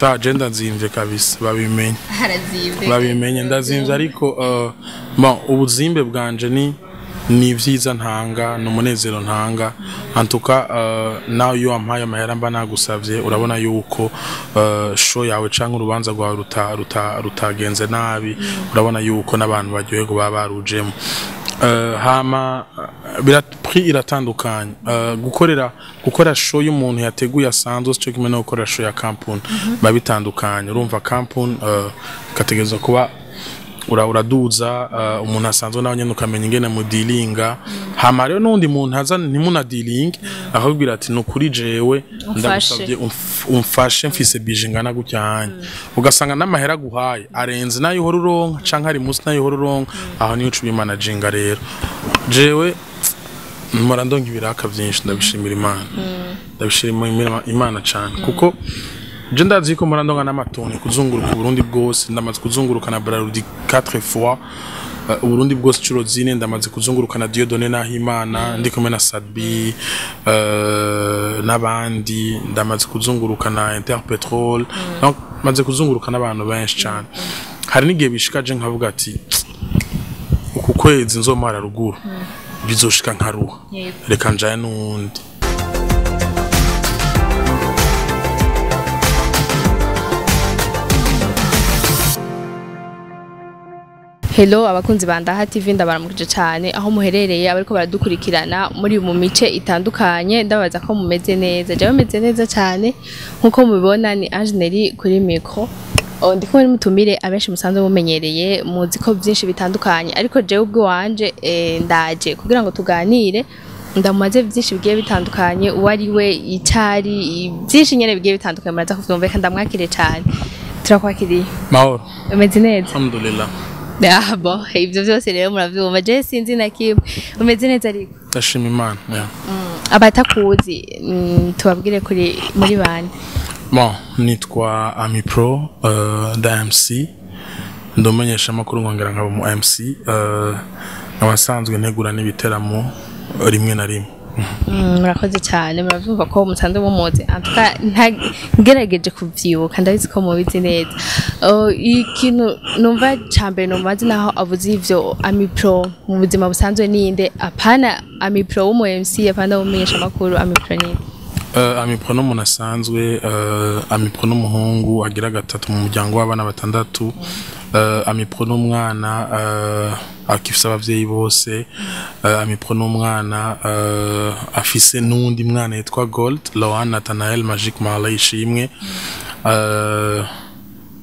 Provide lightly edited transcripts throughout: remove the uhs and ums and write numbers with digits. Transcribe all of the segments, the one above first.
Ta je ndazimvye kabisa, babimenye. Harazimvye. Babimenye, ndazimvye, ariko bon, ubuzimbe bwanje ni vyiza ntanga, ni umunezero ntanga. Antuka nawe iyo wampaye amahera mba nagusavye, urabona yuko show yawe canke urubanza rwawe rutagenze nabi, urabona yuko n'abantu baryoherwa baba barujemo. Hama prix iratandukanye. Gukora show y'umuntu yateguye asanzwe sico kimwe no gukora show ya company, biba bitandukanye. Urumva, company kategerezwa kuba uraduza, umuntu asanzwe nawe nyene ukamenya ingene mu dealinga. Hama rero n'undi muntu aza ntimuna dealing, akakubwira ati nukuri jewe ndagusabye umfashe, mfise bije ingana gutya hanya, ugasanga n'amahera aguhaye arenze nayo uhora uronka canke ari munsi nayo uhora uronka. Aho niyo uca ubimanaginga. Rero jewe mpora ndonka ibiraka vyinshi, ndabishimira Imana, ndabishimira Imana cane, kuko je ndazi ko mpora ndonka n'amatoni kuzunguruka Uburundi bwose. Ndamaze kuzunguruka na Brarudi 4 fois Uburundi bwose incuro zine. Ndamaze kuzunguruka na Dieudonné Nahimana, ndi kumwe na Sadbi n'abandi. Ndamaze kuzunguruka na Interpetrol. Donc maze kuzunguruka n'abantu benshi cane. Hari n'igihe bishika je nkavuga ati uku kwezi nzomara ruguru, bizoshika nkaruha, reka njaye n'uwundi. Hello abakunzi ba Ndaha TV, ndabaramukije cyane aho muherereye, abariko baradukurikirana muri mu mice itandukanye. Ndabaza ko mumeze neza. Jewe meze neza cyane, nkuko mubibona ni Angeneri kuri micro. Oh, ndi kumwe n'umutumire abenshi musanzwe mumenyereye, muzi ko byinshi bitandukanye, ariko jewe ubwo wanje ndaje kugira ngo tuganire, ndamumaze byinshi bigiye bitandukanye, uwo ari we, icari, byinshi nyene bigiye bitandukanye, muraza kuvyumva. Reka ndamwakire cyane. Turakwakiriye. Mahoro. Umeze neza? Alhamdulillah. Ah, bon, ibyo byose rero muravyumva, je sinzi na kimwe. Umeze neza ariko? Ndashima Imana, yeah. Abatakuzi, tubabwire kuri muri bande. Bon, nitwa Ami Pro, da MC, ndomenyesha amakuru, nkongera nkaba mu MC, nkaba nsanzwe ntegura n'ibiteramo rimwe na rimwe. Murakoze cyane. Muravyumva ko musanzwe mumuzi. En tout cas, ngerageje kuvyibuka, ndabizi ko mubizi neza. Oh, ikintu numva ca mbere nomubazi, naho avuze ivyo, Ami Pro mu buzima busanzwe ninde? Apana Ami Pro w'umu MC, apana w'umumenyesha amakuru, Ami Pro ninde? Ami Pro n'umuntu asanzwe. Ami Pro n'umuhungu agira gatatu mu muryango w'abana batandatu. Ami Pro n'umwana akifise abavyeyi bose. Ami Pro n'umwana afise n'uwundi mwana yitwa Gold Lohan Nathanael Magic Marley Ishimwe.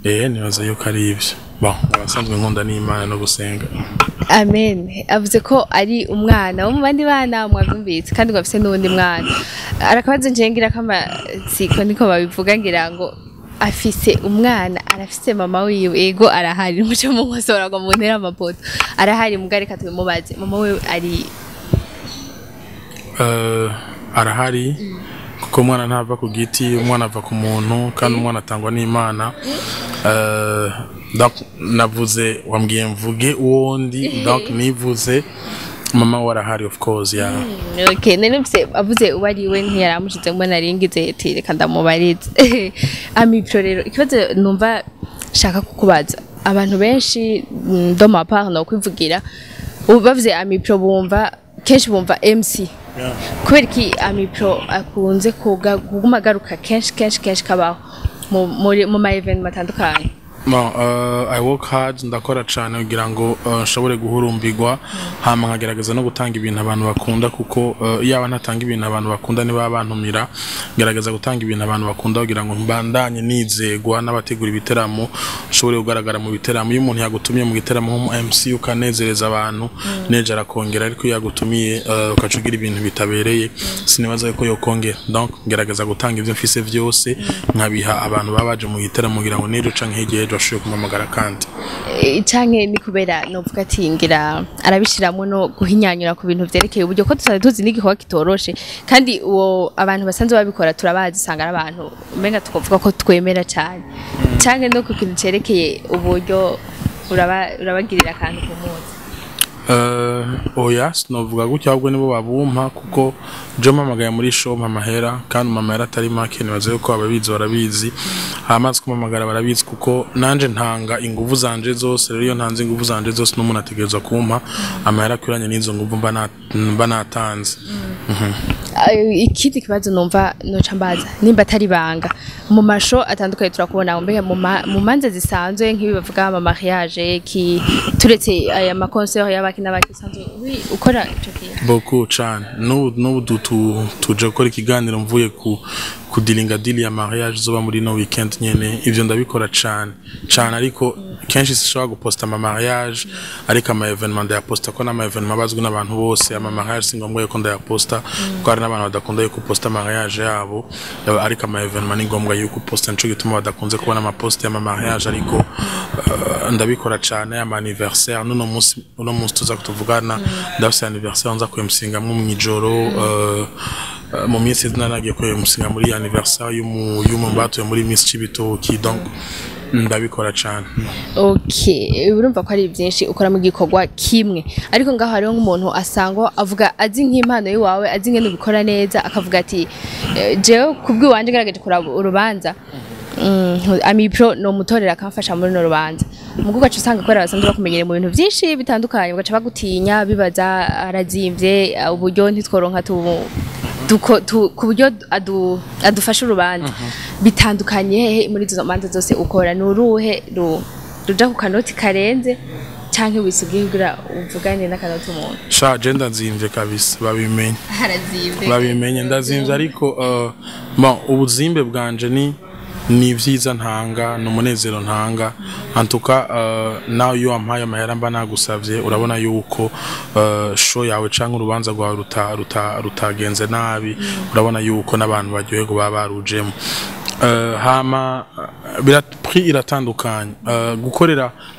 Nibaza yuko ari ivyo. Bon, abasanzwe nkunda n'Imana no gusenga. Amen. Avuze ko ari umwana wo mu bandi bana, mwavyumvise, kandi ngo afise n'uwundi mwana. Arakabazo njengira kamatsiko, niko babivuga, ngira ngo afise umwana, arafise mama wiwe? Ego, arahari, muco munkosora ngo muntere amapoto. Arahari, mugari reka tubimubaze. Mama wiwe ari? Arahari, kuko umwana ntava ku giti, umwana ava ku muntu, kandi umwana atangwa n'Imana. Donc navuze, wambwiye mvuge uwondi, donc nivuze mama we arahari, of course, yeah. Okay, nari mfise avuze uwo ari we, ntiyaramushize ngo naringize ati reka ndamubarize. Ami Pro rero, ikibazo numva shaka kukubaza, abantu benshi, de ma part no kwivugira, ubu bavuze Ami Pro bumva kenshi bumva MC. Kubera iki Ami Pro akunze kuguma agaruka kenshi kenshi kenshi kabaho mu ma event atandukanye? Bon, I work hard, ndakora cyane kugira ngo nshobore guhurumbirwa, hama nkagerageza no gutanga ibintu abantu bakunda, kuko yaba ntatanga ibintu abantu bakunda niba bantumira. Ngerageza gutanga ibintu abantu bakunda kugira ngo mbandanye nizegwa n'abategura ibiteramo, nshobore kugaragara mu biteramo. Iyo umuntu yagutumiye mu giteramo nk'umu MC ukanezereza abantu, neje arakongera, ariko iyo yagutumiye ukaca ugira ibintu bitabereye, sinibaza ko yokongera. Donc ngerageza gutanga ivyo mfise vyose, nkabiha abantu baba baje mu giteramo, kugira ngo nejo canke hirya y'ejo bashobore kumpamagara kandi. Canke ni kubera novuga ati ngira arabishiramo no guhinyanyura ku bintu vyerekeye uburyo, ko dusanzwe tuzi n'igikorwa kitoroshe, kandi uwo abantu basanzwe babikora turabazi, usanga ari abantu umenga twovuga ko twemera cyane, canke no ku kintu cerekeye uburyo urabagirira akantu ku munsi? Oya, sinovuga gutyo, ahubwo nibo babumpa, kuko je mpamagaye muri show mpa amahera, kandi mpa amahera atari make. Nibaza yuko ababizi barabizi, amazi kumpamagara barabizi, kuko nanje ntanga inguvu zanje zose. Rero iyo ntanze inguvu zanje zose, n'umuntu ategerezwa kumpa amahera akwiranye n'izo nguvu mba natanze. Ikindi kibazo numva noca mbaza, nimba atari ibanga, mu ma show atandukanye turakubona, mbega mu manza zisanzwe nk'ibi bavuga ama mariage ki, turetse aya ma concert y'abaki n'abaki, usanzwe ukora ico kintu? Beaucoup cane. N'ubu tuje gukora ikiganiro mvuye ku kudilinga deal ya mariage zoba muri no weekend nyene. Ivyo ndabikora cane cane, ariko kenshi sishobora guposta ama mariage, ariko ama événement ndayaposta, ko n'ama événement bazwi n'abantu bose. Ama mariage si ngombwa yuko ndayaposta, kuko hari n'abantu badakunda yuko uposta mariage yabo, ariko ama événement ni ngombwa yuko uposta. Nico gituma badakunze kubona ama post y'ama mariage, ariko ndabikora cane. Ama anniversaire, n'uno munsi, uno munsi tuza kutuvugana, ndafise anniversaire nza kwemusingamwo mw'ijoro. Mu minsi naragiye kwemusinga muri anniversaire y'umu batuye muri Miss Cibitoki, donc ndabikora cane. Okay, urumva ko ari byinshi ukora mu gikorwa kimwe, ariko ngaho hariho nk'umuntu asangwa avuga azi nk'impano yiwawe, azi ingene ubikora neza, akavuga ati: "Jewe kubw'iwanje ngerageje kuraba urubanza, Amipro no mutorera akamfasha muri no rubanza." Mugo ugaca usanga kubera basanzwe bakumenyereye mu bintu byinshi bitandukanye, ugaca bagutinya, bibaza arazimvye, uburyo ntitworonka tu duko tu, ku buryo adufasha urubanza. Bitandukanye hehe muri izo manza zose ukora? Ni uruhe ruja ku kanoti karenze, canke wisugiye kugira uvugane n'akanoti umuntu? Sha, je ndazimvye kabisa, babimenye. Arazimvye. Babimenye, ndazimvye, ariko bon, ubuzimbe bwanje ni ivyiza ntanga, ni umunezero ntanga. Antuka nawe iyo wampaye amahera mba nagusavye, urabona yuko show yawe canke urubanza rwawe rutagenze nabi, urabona yuko n'abantu baryoherwa baba barujemo. Hama prix iratandukanye.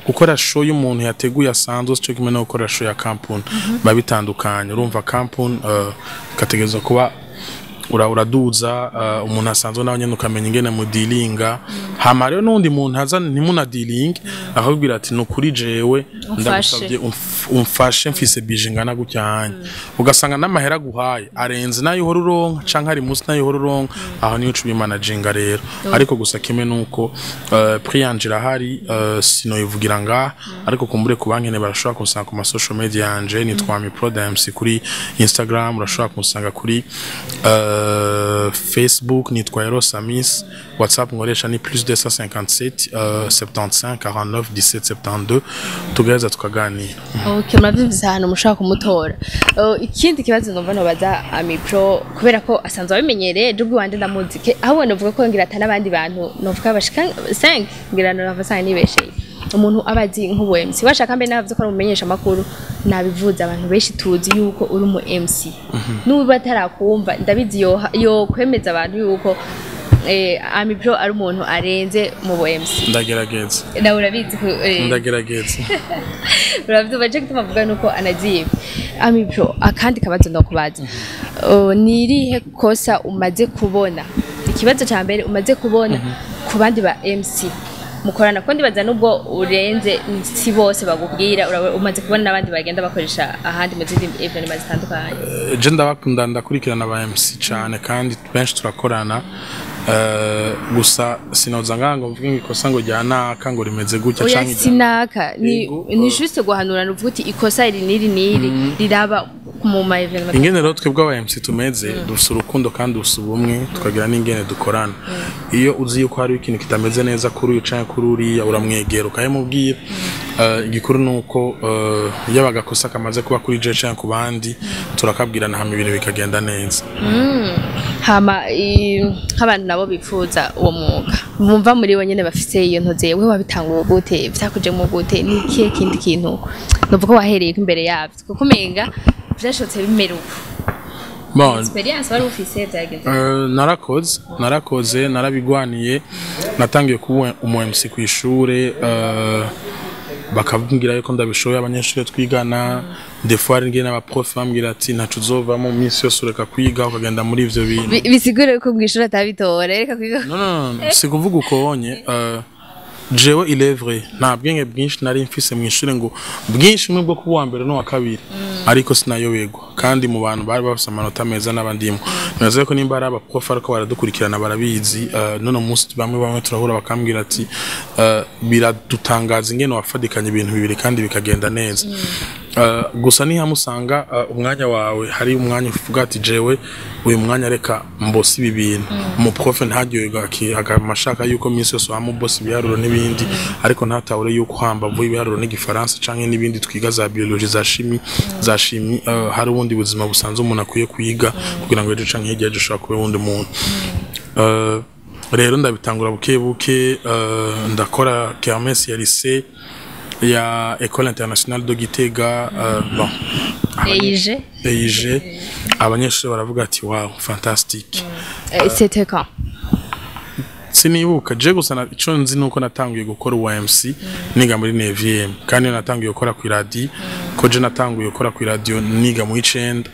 Gukora show y'umuntu yateguye asanzwe sico kimwe no gukora show ya company, biba bitandukanye. Urumva, company kategerezwa kuba uraduza, umuntu asanzwe nawe nyene ukamenya ingene mudilinga. Hama rero n'undi muntu aza ntimunadilinge, akakubwira ati: "Nukuri jewe ndagusavye umfashe, mfise bije ingana gutya." Hanya ugasanga n'amahera aguhaye arenze nayo uhora uronka, canke ari munsi nayo uhora uronka. Aho niyo uca ubimanaginga rero. Ariko gusa kimwe nuko prix yanje irahari, sinoyivugira ngaha, ariko kumbure ku bankene barashobora kunsanga ku ma social media yanje, nitwa Amipro MC kuri Instagram, urashobora kunsanga kuri Facebook nitwa Eros Amis, WhatsApp nkoresha ni plus 257 75 49 17 72, tugereza tukaganira. Okay, muravyumvise ahantu mushobora kumutora. Ikindi kibazo numva nobaza Amipro, kubera ko asanzwe abimenyereye, je ubwiwanje ndamuzi, ahubwo novuga ko ngira ata n'abandi bantu novuga bashika 5, ngira nova sanga nibesheye, umuntu aba azi nk'ubu MC, washaka mbe navuze ko ari umumenyesha makuru, nabivuze, abantu benshi tuzi yuko uri umu MC. N'ubu batarakumva, ndabizi yo kwemeza abantu yuko Amipro ari umuntu arenze mu bu MC. Ndagerageza. Nawe urabizi ko Ndagerageza. Uravyumva, je gituma avuga nuko anaziye Amipro. Akandi kabazo ndakubaza, ni irihe kosa umaze kubona, ikibazo ca mbere umaze kubona ku bandi ba MC mukorana, ko ndibaza nubwo urenze si bose bagubwira, umaze kubona n'abandi bagenda bakoresha ahandi mu zindi événement zitandukanye? Je ndabakunda, ndakurikirana ba MC cyane, kandi benshi turakorana. Gusa sinoza ngaha ngo mvuge ngo ikosa ngo rya naka ngo rimeze gutya Oya, canke sinaka ni Yego, ni juste guhanura, uvuga uti ikosa iri n'iri n'iri riraba mu ma événement. Ingene rero twebwe aba MC tumeze, dufise urukundo kandi dufise ubumwe, tukagira n'ingene dukorana. Iyo uzi yuko hari ikintu kitameze neza kuri uyu canke kuri uriya, uramwegera ukabimubwira. Igikuru ni uko iyo agakosa kamaze kuba kuri je canke ku bandi, turakabwirana, hama ibintu bikagenda neza. Hama nk'abantu nabo bifuza uwo mwuga, bumva muri bo nyene bafise iyo ntoze, wewe wabitanguye gute? Vyakujemo gute? Ni ikihe kindi kintu novuga wahereye ko imbere yavyo, kuko umenga vyashotse bimera uko? Bon, Experience wari ufise, vyagenze? Narakoze, narabigwaniye. Natangiye kuba umu MC ku ishure, bakambwira yuko ndabishoboye, abanyeshuri twigana. Des fois hari ngiye n'aba prof bambwira ati: "Ntaco uzovamo, minsi yose ureka kwiga ukagenda muri ivyo bintu." Bisigure ko mw'ishuri atabitora, reka kwiga. No, no, no, si kuvuga uko wonye. Jewe, il est vrai, nta bwenge bwinshi nari mfise mw'ishure, ngo bwinshi bumwe bwo kuba uwa mbere n'uwa kabiri. Ariko sinayoberwa, kandi mu bantu bari bafise amanota meza n'abandimwo. Nibaza ko nimba ari abaprof ariko baradukurikirana barabizi. None munsi bamwe bamwe turahura bakambwira ati biradutangaza ingene wafadikanya ibintu bibiri kandi bikagenda neza. Gusa ni hamwe usanga umwanya wawe, hari umwanya uvuga ati jewe uyu mwanya reka mbose ibi bintu. Umuprof ntaryoherwa, agama ashaka yuko minsi yose wama ubosa ibiharuro n'ibindi, ariko ntatahure yuko hambavu ibiharuro n'igifaransa canke n'ibindi twiga za biologie, za chimie, hari ubundi buzima busanzwe umuntu akwiye kwiga kugira ngo ejo canke hirya y'ejo ushobora kuba uwundi muntu. Rero ndabitangura buke buke, ndakora kermesse ya lycée ya École Internationale de Gitega, bon, EIG. EIG. Abanyeshuri baravuga ati wow, fantastique. C'était quand? Sinibuka je, gusa ico nzi nuko natanguye gukora uwa MC niga muri 9e, kandi natanguye gukora ku radio, ko je natanguye gukora ku radio niga mu icenda.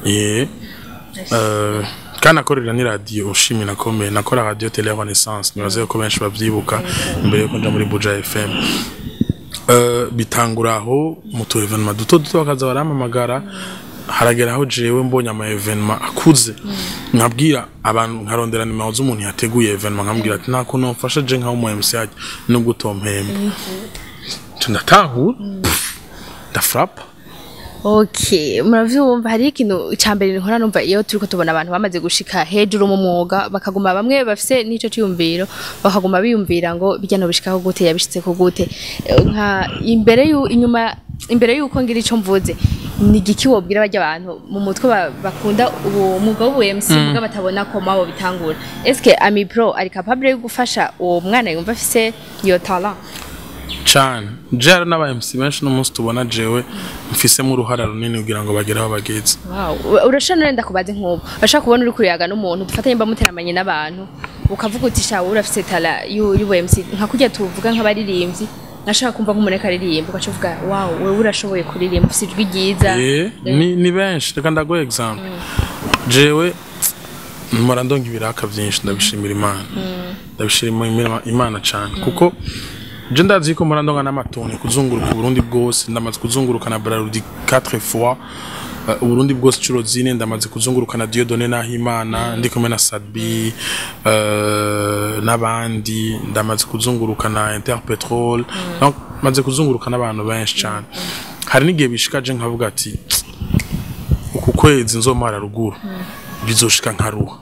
Ye, kandi akorera ni radio ushimi nakomeye, nakora Radio Télé Renaissance, nibaze ko benshi bavyibuka imbere yuko nja muri Buja FM. Bitangura aho mu tu événement duto duto, bakaza barampamagara. Haragera aho jewe mbonye ama événement akuze, nkabwira abantu, nkarondera nimero z'umuntu yateguye événement, nkambwira ati nta kuntu mfasha je nka umu MC yaje nubwo utompemba. Nca ndatahura, ndafrapa. Okay, muravyumva, hari ikintu ca mbere nkora numva iyo turiko tubona abantu bamaze gushika hejuru mu mwuga, bakaguma bamwe bafise n'ico ciyumviro, bakaguma biyumvira ngo bijya no bishikaho gute, yabishitseko gute. Nka imbere yu inyuma, imbere yuko ngira ico mvuze, ni igiki wobwira barya abantu mu mutwe bakunda uwo mwuga w'ubu MC muga batabona ko mabo bitangura? Est-ce Ami Pro ari capable yo gufasha uwo mwana yumva afise iyo talent? Cane. Je hari n'aba MC benshi no munsi tubona jewe mfisemo uruhara runini kugira ngo bagere aho bageze. Wow, urashobora nenda kubaza, nk'ubu urashobora kubona uri kuyaga n'umuntu, dufatanye mba muteramanye n'abantu, ukavuga uti sha wowe urafise talent y'ubu MC, nka kurya tuvuga nk'abaririmbyi, nashaka kumva nk'umuntu ariko aririmba, ugaca uvuga wow, wewe urashoboye kuririmba, ufise ijwi ryiza. Ni benshi. Reka ndaguha exemple. Jewe mpora ndonka ibiraka vyinshi, ndabishimira Imana, ndabishimira Imana cane, kuko je ndazi ko mpora ndonka n'amatoni kuzunguruka Uburundi bwose. Ndamaze kuzunguruka na Brarudi 4 fois, Uburundi bwose curo zine. Ndamaze kuzunguruka na Dieudonné Nahimana, ndi kumwe na Sadbi, n'abandi. Ndamaze kuzunguruka na Interpetrol. Donc maze kuzunguruka n'abantu benshi cane. Hari n'igihe bishika je nkavuga ati uku kwezi nzomara ruguru, bizoshika nkaruha,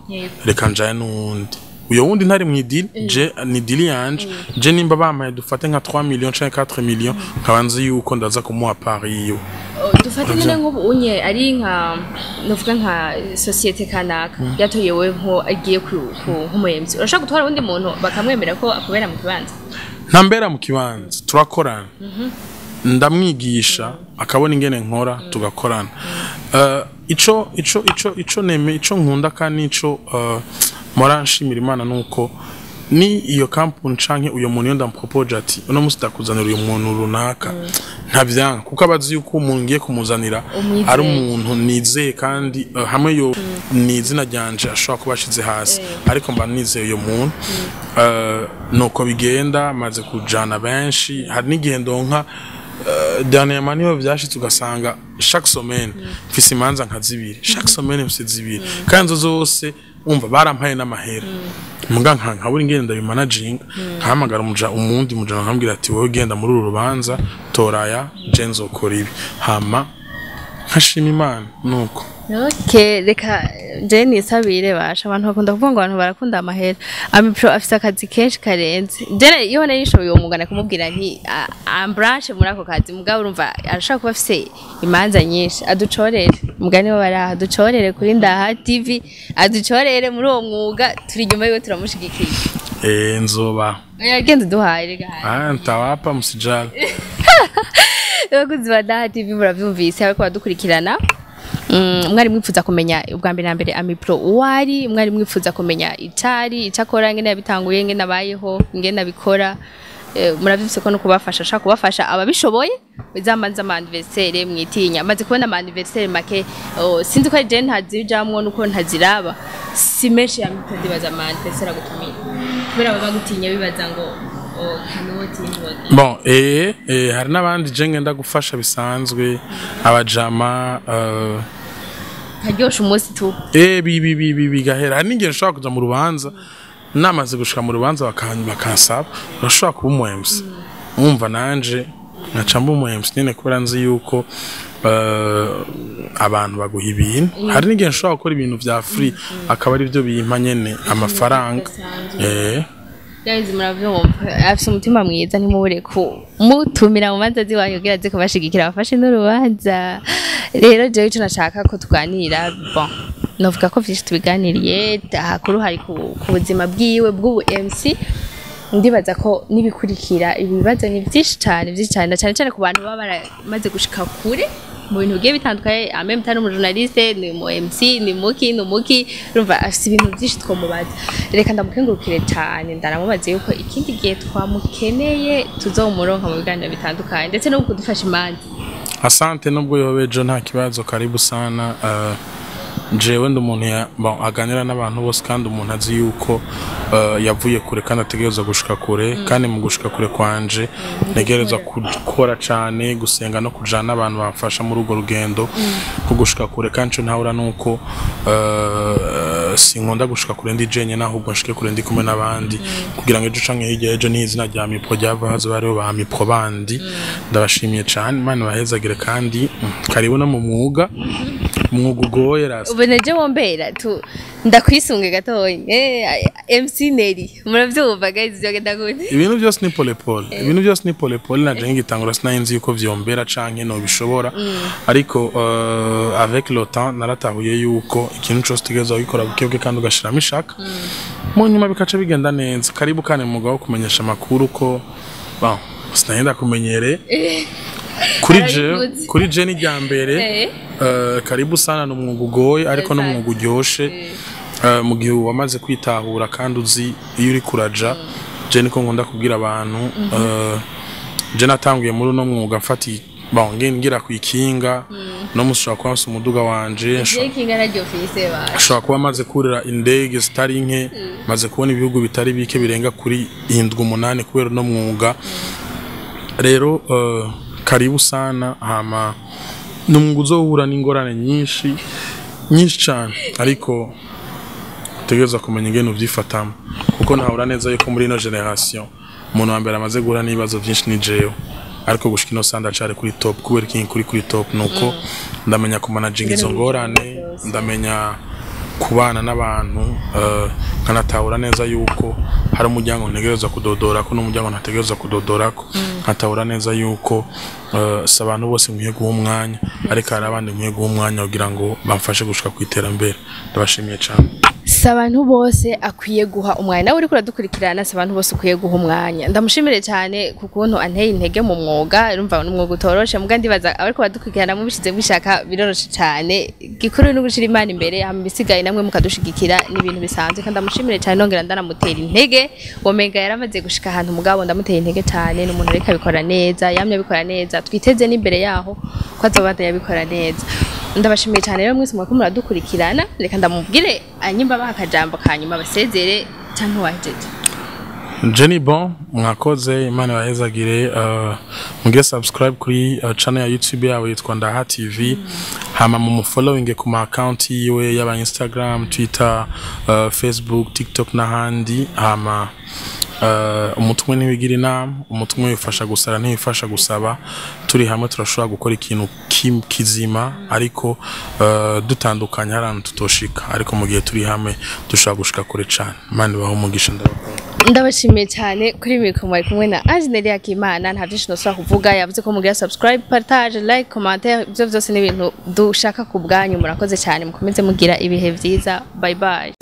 reka njaye n'uwundi. Uyo wundi ntari mu idili, je ni dili yanje. Je nimba bampaye, dufate nka 3 millions canke 4 millions, nkaba nzi yuko ndaza kumuha part yiwe. Oh, dufate nyine nk'ubu unye ari nka novuga nka société kanaka yatoye wewe nko agiye nk'umu MC, urashobora gutwara uwundi muntu bakamwemera ko akubera mu kibanza? Ntambera mu kibanza, turakorana, ndamwigisha akabona ingene nkora, tugakorana. Ico neme, ico nkunda kandi ico mpora nshimira Imana nuko ni iyo kampuni canke uyo muntu iyo ndamupropoje ati uno musi ndakuzanira uyu muntu runaka, ntavyanga, kuko abazi yuko umuntu ngiye kumuzanira Umwizeye. ari umuntu nizeye, kandi hamwe yo ni izina ryanje ashobora kuba ashize hasi, ariko mba nizeye uyo muntu. Nuko bigenda, maze kujana benshi. Hari n'igihe ndonka, dernièrement niho vyashitse, ugasanga chaque semaine mfise imanza nka zibiri, chaque semaine mfise zibiri, kandi izo zose umva barampaye n'amahera, muga nka nkabura ingene ndabimanaginga, nkahamagara umuja umundi muja, nkambwira ati wowe genda muri uru rubanza, toraya, je nzokora ibi, hama nkashima Imana nuko. Okay, reka je nisabire basha. Abantu bakunda kuvuga ngo abantu barakunda amahera. Amipro afise akazi kenshi karenze. Je iyo narishoboye uwo mugana kumubwira nti ambranche muri ako kazi, mugabo urumva arashaka kuba afise imanza nyinshi, aducorere mugani we baraha, aducorere kuri Ndaha TV, aducorere muri uwo mwuga, turi inyuma yiwe, turamushigikiye. Nzoba Yagenze duhaye rega. Ah, ntawapa, msijali. Abakunzi ba Ndaha TV, muravyumvise, ariko badukurikirana. Mwari mwifuza kumenya ubwa mbere na mbere Amipro uwari, mwari mwifuza kumenya icari icakora, ngene yabitanguye, ngene abayeho, ngene abikora. Muravyumvise ko no kubafasha, ashaka kubafasha ababishoboye zamanza ama anniversaire mwitinya. Maze kubona ama anniversaire make, oh, sinzi ko ari je ntazijamwo nuko ntaziraba, si menshi ya Amipro. Ndibaza ama anniversaire agutumira kubera baba bagutinya, bibaza ngo Bon, hari n'abandi je ngenda gufasha bisanzwe, abajama Karyosha umunsi tu. Bi bi bi bi bigahera. Hari n'igihe nshobora kuja mu rubanza, namaze gushika mu rubanza bakansaba: "Urashobora kuba umu MC?" Umva, nanje nkaca mba umu MC nyene, kubera nzi yuko abantu baguha ibintu. Hari n'igihe nshobora gukora ibintu vya free, akaba ari byo bimpa nyene amafaranga. Guys, muravyumva, afise umutima mwiza. Ntimubure kumutumira mu manza ziwanyu kugira aze kubashigikira, bafashe n'urubanza. Rero jewe ico nashaka ko tuganira, bon, novuga ko vyinshi tubiganiriye. Ahakuru hari ku buzima bwiwe bw'ubu MC. Ndibaza ko nibikurikira ibibazo ni vyinshi cane, vyinshi cane, na cane cane ku bantu baba baramaze gushika kure mu bintu bigiye bitandukanye. En même temps ni umujournaliste, ni mu MC, ni muki, ni umuki. Urumva afise ibintu byinshi twomubaza. Reka ndamukengurukire cyane, ndanamubaze yuko ikindi gihe twamukeneye tuzomuronka mu biganiro bitandukanye, ndetse no kudufasha imanza. Asante, nubwo yoba ejo nta kibazo, karibu sana. Jewe ndi umuntu ya bon, aganira n'abantu bose, kandi umuntu azi yuko yavuye kure kandi ategerezwa gushika kure. Kandi mu gushika kure kwanje ntegerezwa gukora cane, gusenga no kujana n'abantu bamfasha muri urwo rugendo rwo gushika kure. Kandi ico ntahura nuko sinkunda gushika kure ndi jenyene, ahubwo nshike kure ndi kumwe n'abandi, kugira ngo ejo canke hirya ejo n'izina rya Mipro ryava hazoba hariho ba Mipro bandi. Ndabashimiye cane, Imana ibahezagire, kandi karibu no mu mwuga, umwuga ugoye rasa. Ubu neje wombera tu ndakwisunge gatoya, MC Nelly. Muravyumva guys, vyogenda gute? Ibintu byose ni pole pole, ibintu byose ni pole pole. Naje ngitangura sinari nzi yuko vyombera canke nobishobora, ariko avec le temps naratahuye yuko ikintu cose utegerezwa gukora buke buke kandi ugashiramo ishaka, mu nyuma bikaca bigenda neza. Karibu kandi mu mwuga wo kumenyesha amakuru, ko bon, sinari ndakumenyere kuri je. Arabivuze. Kuri je ni rya mbere. Karibu sana, ni umwuga ugoye ariko n'umwuga uryoshe. Mu gihe wamaze kwitahura kandi uzi iyo uri kuraja. Je niko nkunda kubwira abantu, je natanguye muri uno mwuga mfati, bon, ngira ku ikinga, no mushobora kuba mfise umuduga wanje, Je kinga naryo fise ba. Ashobora kuba amaze kurira indege zitari nke, maze kubona ibihugu bitari bike birenga kuri 7, 8 kubera uno mwuga. Rero karibu sana. Hama ni umwuga uzohura n'ingorane nyinshi nyinshi cyane, ariko utegerezwa kumenya ingene uvyifatamo, kuko ntahura neza yuko muri ino generation umuntu wa mbere amaze guhura n'ibibazo byinshi ni jewe, ariko gushika ino sanda acari kuri top. Kubera iki kuri top? Nuko ndamenya kumanaginga izo ngorane, ndamenya kubana n'abantu, nkanatahura neza yuko hari umuryango ntegerezwa kudodorako n'umuryango ntategerezwa kudodorako, nkatahura neza yuko si abantu bose nkwiye guha umwanya, ariko hari abandi nkwiye guha umwanya kugira ngo bamfashe gushika ku iterambere. Ndabashimiye cyane. Si abantu bose akwiye guha umwanya. Nawe uriko uradukurikirana, si abantu bose ukwiye guha umwanya. Ndamushimire cyane ku kuntu anteye intege mu mwuga. Urumva ni umwuga utoroshe, muga ndibaza abariko badukurikirana mubishize bishaka biroroshe cyane. Gikuru ni ugushira Imana imbere, hama ibisigaye namwe mukadushigikira, ni ibintu bisanzwe. Kandi ndamushimire cyane, nongera ndanamutera intege. Womenga yaramaze gushika ahantu, mugabo ndamuteye intege cyane. Ni umuntu ariko abikora neza, yamye abikora neza, twiteze n'imbere yaho ko azobandanya abikora neza. Ndabashimiye cyane rero mwese mwariko muradukurikirana. Reka ndamubwire anyimba baha akajambo kanyuma basezere, canke wahejeje? Jenny, bon, mwakoze, Imana ibahezagire. Mugire subscribe kuri channel ya YouTube yawe yitwa Ndaha TV, hama mu following ku ma account yiwe yaba Instagram, Twitter, Facebook, TikTok n'ahandi. Hama umutumwe ntiwigira inama, umutumwe wifasha gusara, ntiwifasha gusaba. Turi hamwe turashobora gukora ikintu kizima, ariko dutandukanye hari ahantu tutoshika, ariko mu gihe turi hamwe dushobora gushika kure cane. Imana ibahe umugisha, ndabakunda. Ndabashimiye cyane. Kuri mikoro mwari kumwe na Ange Yakimana. Nta byinshi nosubira kuvuga, yavuze ko mugira subscribe, partage, like, commentaire. Ibyo byose ni ibintu dushaka ku bwanyu. Murakoze cyane, mukomeze mugira ibihe byiza. Bye bye.